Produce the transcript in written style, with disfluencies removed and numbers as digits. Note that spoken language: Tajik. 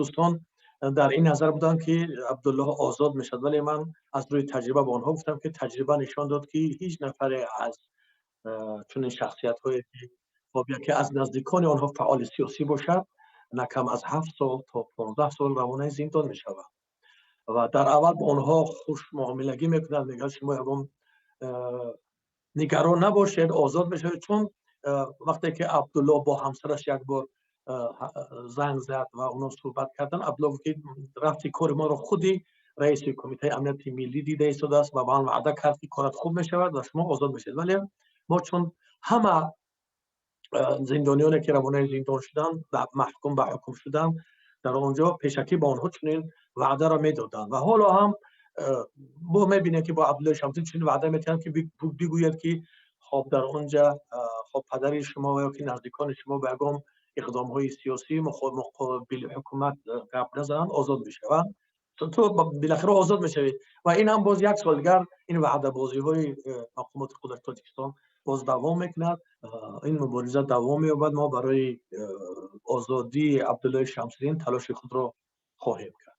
Дӯстон дар ин назар буданд, ки Абдуллоҳ озод мешавад, вале ман аз рӯи таҷриба ба онҳо гуфтам, ки таҷриба нишон дод, ки ҳеҷ нафаре аз чунин шахсиятҳое, ки хоб яке аз наздикони онҳо фаъоли сиёсӣ бошад, на кам аз 7 сол то 15 сол равонаи зиндон мешавад. Ва дар аввал ба онҳо хушмуомилагӣ мекунанд, мегӯянд, шумо ягон нигарон набошед, озод мешавед. Чун вақте ки Абдулло бо ҳамсараш як бор занг зад ва онҳо суҳбат карданд, Абдулло гуфт, ки рафти кори моро худи раиси Кумитаи амнияти миллӣ дида истодааст ва ба ман ваъда кард, ки корат хуб мешавад ва шумо озод мешавед. Вале мо чун ҳама зиндониёне, ки равонаи зиндон шуданд, маҳкум ба ҳукм шуданд, дар он ҷо пешакӣ ба онҳо чунин ваъдаро медоданд ва ҳоло ҳам бо мебинем, ки бо Абдуллои Шамсӣ чунин ваъда метиҳанд, ки бигӯяд, ки хоб дар он ҷа хоб падари шумо ё ки наздикони шумо ба ягон иқдомҳои сиёсӣ муқобили ҳукумат гап назананд, озод мешаванд, ту билахира озод мешавӣ. Ва ин ҳам боз як сол дигар ин ваъдабозиҳои мақомоти қудрати Тоҷикистон боз давом мекунад. Ин мубориза давом меёбад. Мо барои озодии Абдуллои Шамсиддин талоши худро хоҳем кард.